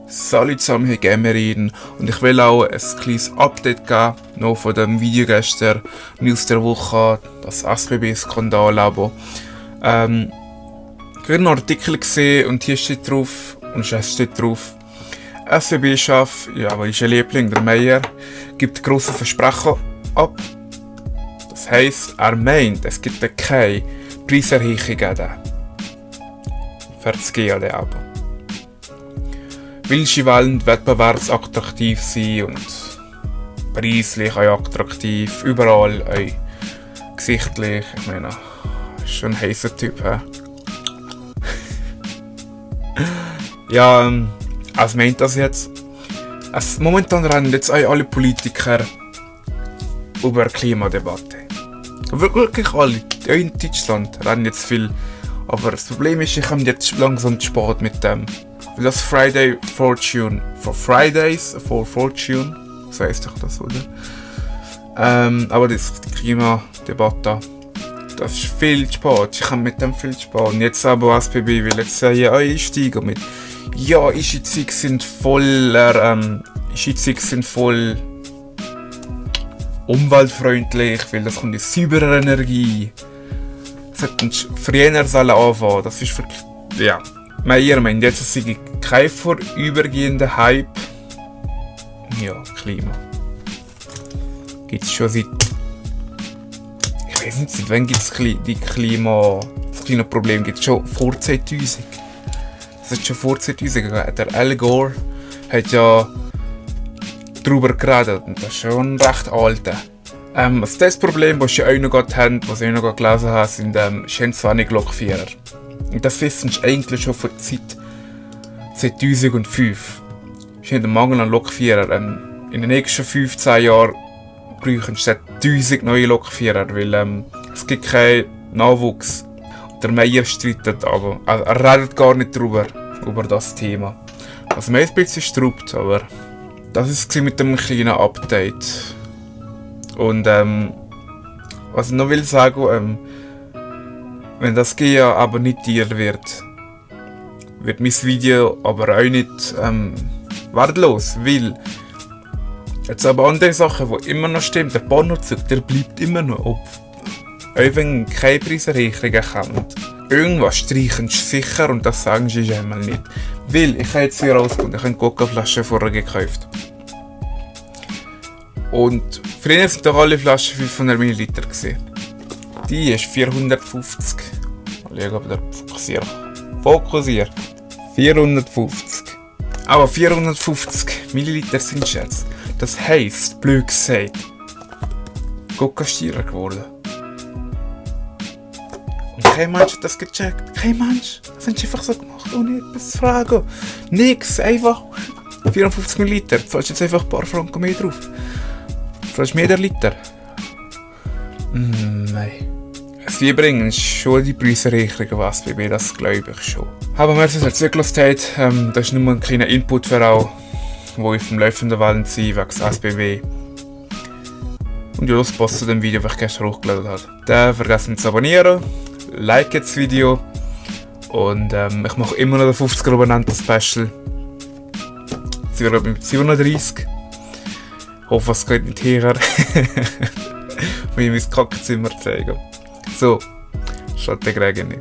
Salut zusammen, hier Gamerin und ich will auch ein kleines Update geben, noch von dem Video gestern, News der Woche, das SBB-Skandal-Abo. Ich habe einen Artikel gesehen und hier steht drauf, und es steht drauf, SBB-Chef, ja, aber ist ein Liebling, der Meier, gibt grosse Versprechen ab. Das heisst, er meint, es gibt keine Preiserhöhung für das GAD-Abo. Weil sie wollen wettbewerbsattraktiv sein und preislich auch attraktiv, überall auch gesichtlich. Ich meine, ist schon ein heißer Typ. Ja, was meint das jetzt? Momentan rennen jetzt auch alle Politiker über Klimadebatte. Wirklich alle. In Deutschland rennen jetzt viel. Aber das Problem ist, ich komme jetzt langsam zu spät mit dem. Weil das Friday Fortune, for Fridays for Fortune, so heisst doch das, oder? Aber das ist die Klimadebatte. Das ist viel zu spät. Ich komme mit dem viel zu spät. Und jetzt aber SBB will jetzt sagen, einsteigen mit ja, Einschätzungen sind voll umweltfreundlich, weil das kommt aus sauberer Energie. Das hätten früher anfangen. Das ist für ja. Meier meint jetzt, es sei kein vorübergehender Hype. Ja, Klima. Gibt es schon seit. Ich weiß nicht, seit wann gibt es das Klimaproblem gibt es schon vor 2000. Das hat schon vor 2000 gegeben. Der Al Gore hat ja darüber geredet und das ist schon recht alt. Also das Problem, das sie auch noch haben, was ich auch noch gelesen habe, sind Shenzhou Lokführer. Und das wissen sie eigentlich schon von seit 2005. Es ist nicht ein Mangel an Lokführern. In den nächsten 15 Jahren brauchen sie 1000 neue Lokführer, weil es gibt keinen Nachwuchs. Der Meier streitet aber. Also er redet gar nicht über das Thema. Was mir ein bisschen straubt, aber das war mit dem kleinen Update. Und was ich noch will sagen, wenn das GA aber nicht dir wird mein Video aber auch nicht wertlos, weil jetzt aber andere Sachen, die immer noch stimmen, der Pornozug, der bleibt immer noch, auch wenn keine Preiserhöhungen kommt. Irgendwas streichen sie sicher und das sagen sie einmal nicht. Weil, ich habe jetzt hier rausgefunden, ich habe eine Coca-Flasche vorher gekauft. Und früher sind doch alle Flaschen 500 ml gewesen. Die ist 450. Mal schauen, ob der fokussiert. 450. Aber 450 Milliliter sind Scherz. Das heisst, blöd gesagt, Coca-Stierer geworden. Und kein Mensch hat das gecheckt. Kein Mensch. Das haben sie einfach so gemacht, ohne etwas zu fragen. Nix, einfach 54 Milliliter. Du zahlst jetzt einfach ein paar Franken mehr drauf. Du zahlst mehr der Liter. Nein. Sie bringen schon die Preiserhöhungen, was SBB, das glaube ich schon. Aber wenn ihr es zugelassen habt, das ist nur ein kleiner Input für alle, die auf dem laufenden Wellen sind, wegen SBB. Und ja, das passt zu dem Video, das ich gestern hochgeladen habe. Dann vergesst nicht zu abonnieren, like das Video und ich mache immer noch den 50er Abonnenten Special. Jetzt sind wir mit 37. Ich hoffe, es geht nicht her. Ich will mein Kackzimmer zeigen. So, schaut der Greg nicht.